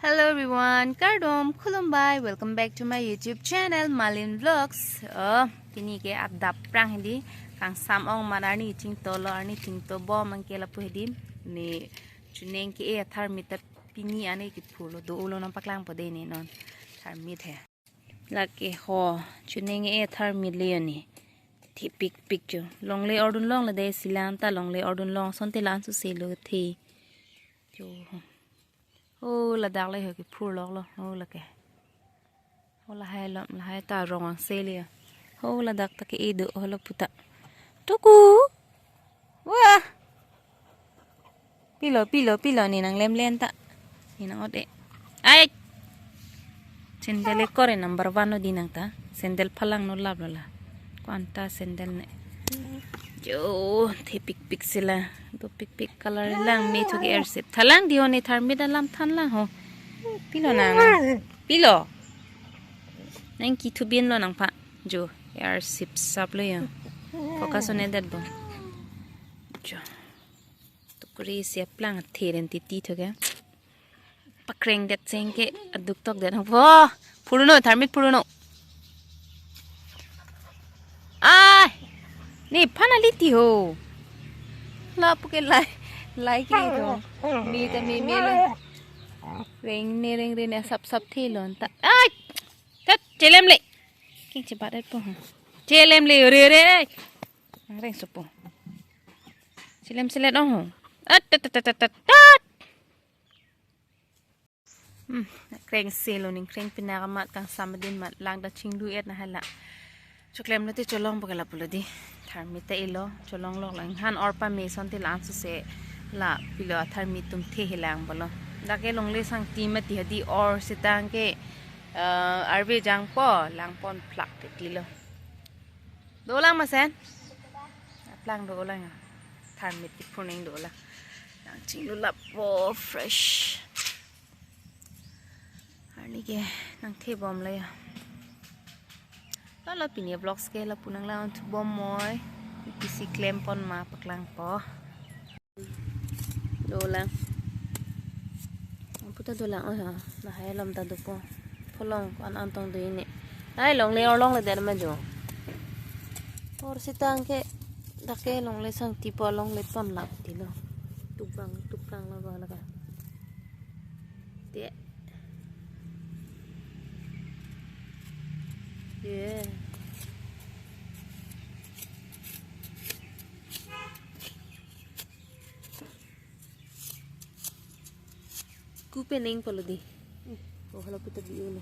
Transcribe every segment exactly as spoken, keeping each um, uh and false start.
Hello everyone, kardom, khulumbai, welcome back to my YouTube channel, Malin Vlogs. Oh, pini ke adap prang hedi, kangsam ong man arni chingtolo, arni chingto bom anke lapu hedi. Ne chuneng ke-e atharmit ta pini ane kiphurlo, do-olo nangpaklangpo dei ne non. Tharmit he. Lake ho, chuneng e tharmit le yo ne. Thepikpik cho. Longle ordun longle dei, silang ta longle ordun long, asonte la-an suse lo the. Cho. Oh, ladak le ho kiphurloklo. Oh, lake. Oh, lahai lo, lahai ta rong angse le yo. Oh, ladak ta ke-e do, oh, lapu ta. Tuku. Wah. Pilo, pilo, pilo, ne nanglemle ta. Ne nang-ot-e. Ai. Sandal ekor e number one lo dei nang ta. Sandal phalang no laplo la. Ko-an ta sandal ne. Jo, thepikpik si la. Dopikpik color lang me thu ke-er sip. Thalang dei ho ne tharmit alam thanlang ho. Pilo nang. Pilo. Nang kithu bin lo nangpha. Jo, er sip sap lo yo. Focus on-e det bo. Jo. Tukri si aplang athe ren titi thu ke. Pakreng det seng ke aduk tok det. Wo, phurno, tharmit phurno. Ai, ne phan ali ti ho. Lapu ke lai, lai ke ho. Me ta me me lo. Reng ne reng re ne sap sap the lo ta. Ai, tat, chelemle. King chebat et po. Chelemle, re re. Reng sopo. Chelem selet ong ho. At, tat, tat, tat, tat, tat. Hmm, kreng selo ning kreng pinak amat kangsam adin mat lang ta chinglu et na hala. Choklem lo te cholongpo ke lapu lo dei. Tharmit ta elo, cholonglok lang. Han or pame asonte la-an suse la pilo atharmit atum the helang bolo. Dak ke longle sangti mati hedi or sitang ke, eh, arve jangpo, langpon phlak te tilo. Dolang masen? Aplang dolang ya. Tharmit kiphur neng dolang. Nang chinglu lapo fresh. Arni ke nangthe bom le ya. Lalo pini vlogs ke lapu nang lang thu bom moi. Pisi klempon ma paklangpo. Dolang. Aputa dolang, oh ya, lahai alam ta dopo. Pholong an antong do ini. Ai longle or longle der ma jo. Or sitang ke dak ke longle sangti po longle pon lap ti lo. Tukbang tukbang lo ba la ka. Te. Ye. Ku peneng palo dei. Oh, hala puta bi ulo.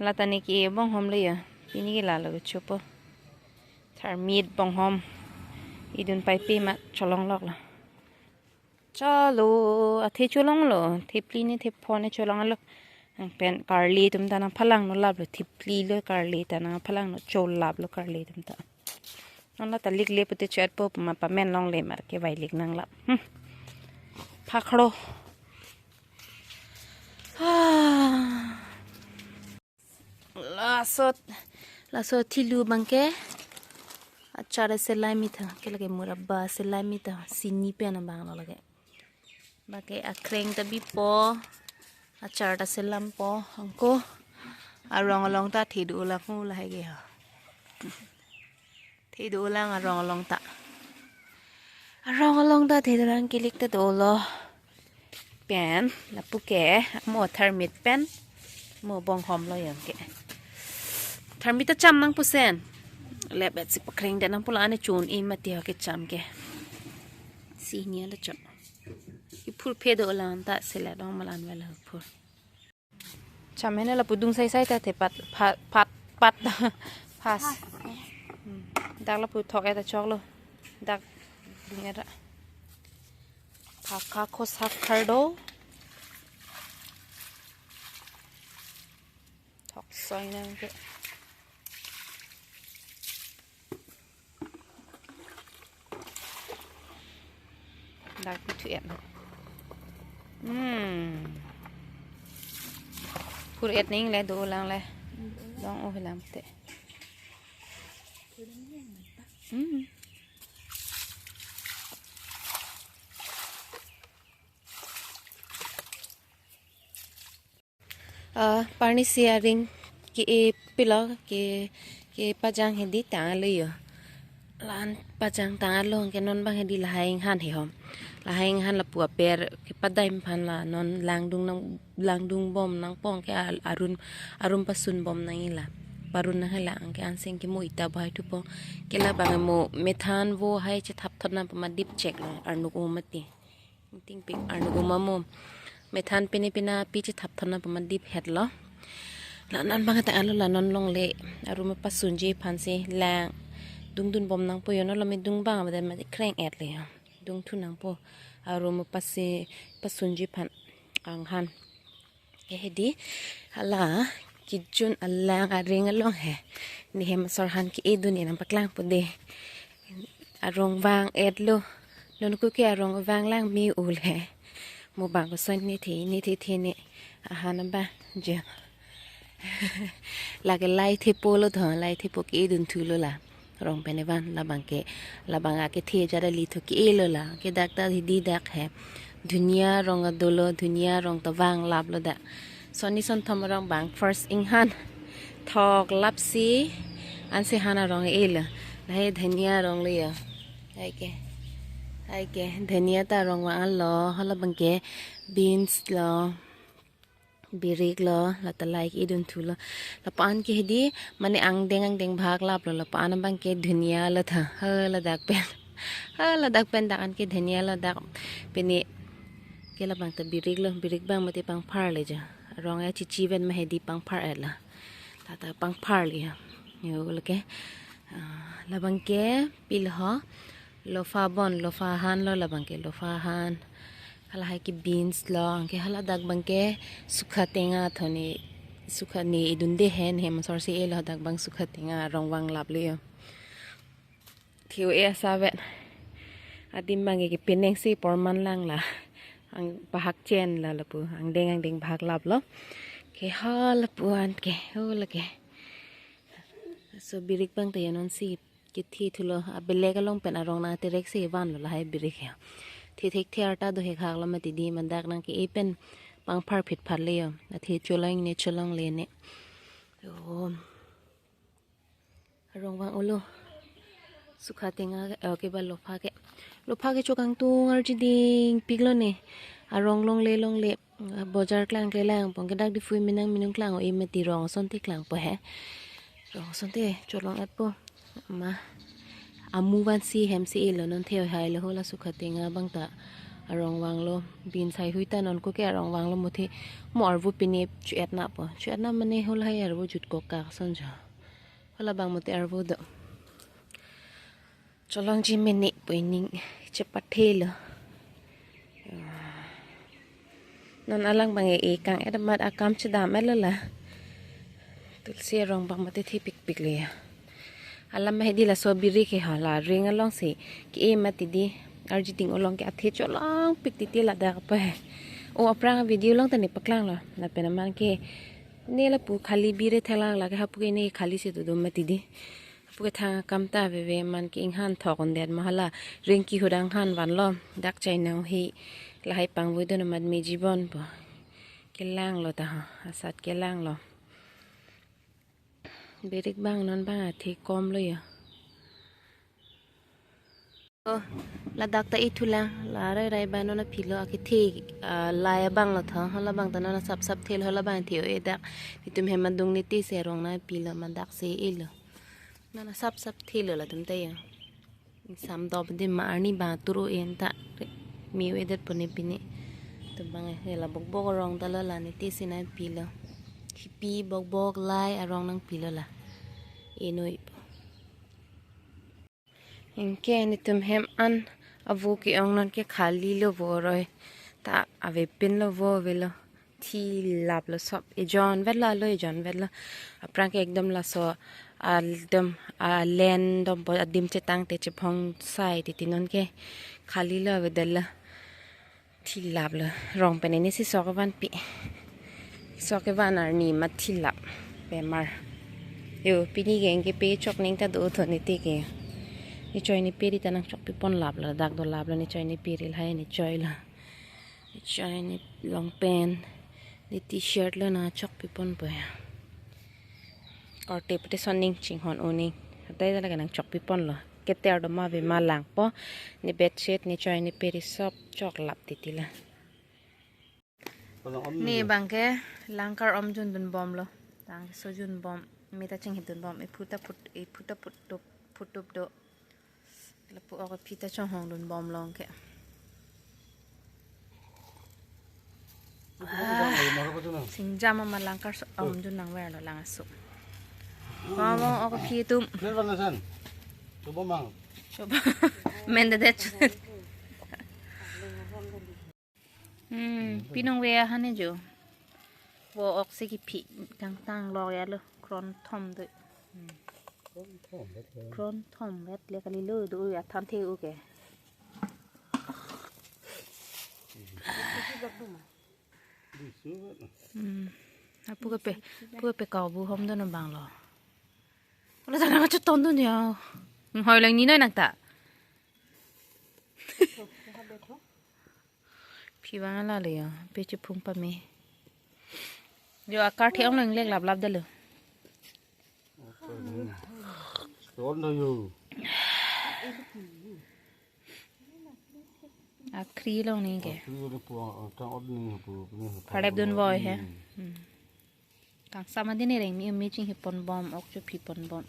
Lata ne ke bonghom le ya. Pini ke lalo ke chopo. Tharmit bonghom. Idun paipe ma cholonglok lo. Chalo, athe cholonglo. Thepli ne thepho ne cholonglo. Nang pen karli atum ta nangphalang no laplo. Thepli lo karli ta nangphalang no cholaplo karli atum ta. Non lata likle pute chetpo ma pamen longle mar ke vai lik nang lap. Hmm. Phakro. Ah. Laso, laso thilu abangke achar selai mi tha, ke lake murabba selai mi tha, sini pen abang lo lake. Bake akreng ta bipo, achar ta selampo, anke arong along ta thedo lang ho lahai ke ha. Thedo lang arong along ta. Arong along ta thedo lang kilik ta dolo. Pen, lapu ke, mo tharmit pen, mo bonghom lo yang ke. Tharmit ta cham nang pusen. Lep et si pakreng det nang pula ane chun-e mati ha ke cham ke. Si ni ala cham. Kiphur phe dolang ta selet dong malan vel ha phur. Cham hene lapu dung sai sai ta the pat, pat, pat, pat. Pas. Hmm. Dak lapu thok eta choklo. Dak dung eta. Phaka khosak khardo. Thok soi nangke. Dak pithu et. Hmm. Phur et ning le do lang le. Dong o hilam te. Hmm. Ah, parni si aring ke-e pilo ke, kepajang hedi tanglo yo. Lan pajang tanglo ke non bang hedi lahai inghan he hom. Lahai inghan lapu aper kepadai aphan la non langdung nang, langdung bom nangpong ke al-, arum, arum pasun bom nang ila. Parun nang hala anke anseng ke mo ita bahai thupo. Ke labang mo methan vo hai chethap thot nang pamadip chek lo arnuk o mati. Tingpik arnuk o ma mo. Methan pine pina pi chethap thot nang pamadip het lo. La non bang tanglo la non longle. Arum pasunji aphan si lang. Dungdun bom nangpo yo, non lo me dung bang abade mati kreng et le yo. Dungthu nangpo. Arum pasi pasunji aphan anghan. Ke hedi. Hala kijun alang aring along he. Ne hem asor aphan ke-e dun nang paklangpo de. Arong vang et lo. Non ko ke arong vang lang me ul he. Mo bang koson ne the, ne the the ne. Ahan ba je. Lake lai thepo lo tho, lai thepo ke-e dunthu lo la. Rong pen evan labang ke, labang akethe jada li tho ke-e lo la. Ke dak ta hedi dak he. Dunia rong adolo, dunia rong ta vanglap lo dak. Sonni sonthom arong bang first inghan. Thok lapsi ansi han arong e lo. Lahai dhania arong lo yo. Hai ke. Hai ke. Dhania ta arong vang lo. Hala bang ke beans lo. Birik lo, la ta lahai ke-e dunthu lo. Lapu-an ke hedi, mane angdeng angdeng bhag lap lo, lapu-an bang ke dhania lo tha. Hala dak pen. Hala dak pen dak an ke dhania lo dak. Pini ke labang ta birik lo, birik bang mati pangphar le jo. Rong ya chichi ven ma hedi pangphar et la. La ta pangphar le ya. Yo lake. Ah, labang ke pil ho. Lofa bon, lofa han lo labang ke, lofa han. Hala hai ke beans lo, anke hala dak bang ke sukha tenga thoni, sukha ne idun de hen hem sor si e lo dak bang sukha tenga rong vanglap le yo. Thiu e asa vet. Adim bang ke peneng si porman lang la. Ang pahak chen la lapu, angdeng angdeng bhag lap lo. Ke hala lapu-an ke, hala ke. So birik bang ta ya non si. Kethe thulo, abelek along pen arong nang terek si van lo lahai birik ya. Thethek the arta do hek hak lo mati di, man dak nang ke-e pen pangphar phit phar le yo. Athe cholong ne cholongle ne. Yo. Arong vang ulo. Sukha tenga, eh, ke ba lofa ke. Lofa ke chokangtung arji dingpik lo ne. Arong longle longle. Bojar klangkle lang pon ke dak Diphu menang minung klang o-e mati rong asonte klangpo he. Rong asonte cholong etpo. Ma amu vansi hem si e lo non the hai lo hala sukha tenga bang ta arong vang lo, beans hai hui ta non ko ke arong vang lo mo the mo arvo pine chu-et nangpo. Chu-et nang mane hala hai arvo jut kok kak ason jo. Hala bang mo te arvo do. Cholongji mene pu ining chepathe lo. Non alang bang e kang et amat akam chedam et lo la. Tulsi arong bang mati thepikpik le ya. Alam ma hedi laso birik ke hala ring along si ke-e mati di arji ding along ke athe cholongpik titi ladak pa he. O aphrang video along ta ne paklang lo. Lapen aman ke ne lapu khali bire thelak lake hapu ke ne khali si dodom mati di. Hapu ke thang akam ta veve man ke inghan thok undet ma hala ring kehut anghan van lo dak chai nang hi lahai pangvoi dun amat me jibon po. Kelang lo ta ha, asat kelang lo. Birik bang non bang athe kom lo ya. Oh, ladak ta ithu lang, la rai rai ba non aphi lo akethe, ah, lai abang lo tho, hala bang ta non asap sap thel, hala bang the o-e dak, nitum hem adung niti se rong nangpi lo, ma dak se e lo. Non asap sap thel lo latum ta ya. Sam dop di ma arni bang turo en ta, mi o-e det pone pini. Tum bang e la bok bok rong ta lo la niti se nangpi lo. Hipi bokbok lai arong nangpilo la. Inoi. Anke netum hem an avo ke-ong nonke khali lo vo aroi. Ta avepin lo vo avelo. Thilap lo sop. Ejon vet lo alo ejon vet lo. Aphrang ke ekdom laso, ah, ekdom, ah, len dom po adim chetang te chephong sai titi nonke khali lo avedet lo. Thilap lo. Rong pen ini si sok kevan pi. Sok kevan arni ma thilap. Pemar. Yo, pini ke anke pe chok ning ta do thon iti ke. Nechoi nepe ri ta nangchokpipon lap lo. Dak dolap lo nechoi nepe ri lahai nechoi lo. Nechoi ne long pant. Ne t-shirt lo nangchokpipon po ya. Korte pute son ning chinghon uning. Atai ta lake nangchokpipon lo. Keter do ma ave ma lang po. Ne bedsheet nechoi nepe ri sop choklap titi la. Ne bangke langkar omjun dunbom lo. Tang sojunbom. Meta chinghidunbom. Iphuta phut, iphuta phut tup, phut tup do. Lapu ok aphi ta chonghong dunbom long ke. Singjam ama langkar so omjun nangver lo lang aso. Mama ok aphi tum. Clear bang nasan. Coba mang. Coba. Mendedet. Hmm, pinong ve ahane jo. Vo ok si kiphi kangtang lo ya lo kron thom do. Kron thom vet le kali lo do ya than the u ke. Hmm. Apu ke pe, pu ke pe kau bu hom do na bang lo. Ola jana ka chuton do ya. Hoi lang ni noi nang ta. Phi vang ala le yo, pe chephung pame. Yo akar the ong leng lek lap lap dalo. Ron do yo. Akhri long ni ke. Akhri ni pu, tang ot ni pu, ni pu. Phalep dun voi he. Hmm. Hmm. Kangsam adin ereng mi mi chinghipon bom, ok chopipon bom.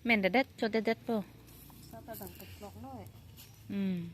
Mendedet, chodedet po. Sata dang keplok lo eh. Hmm.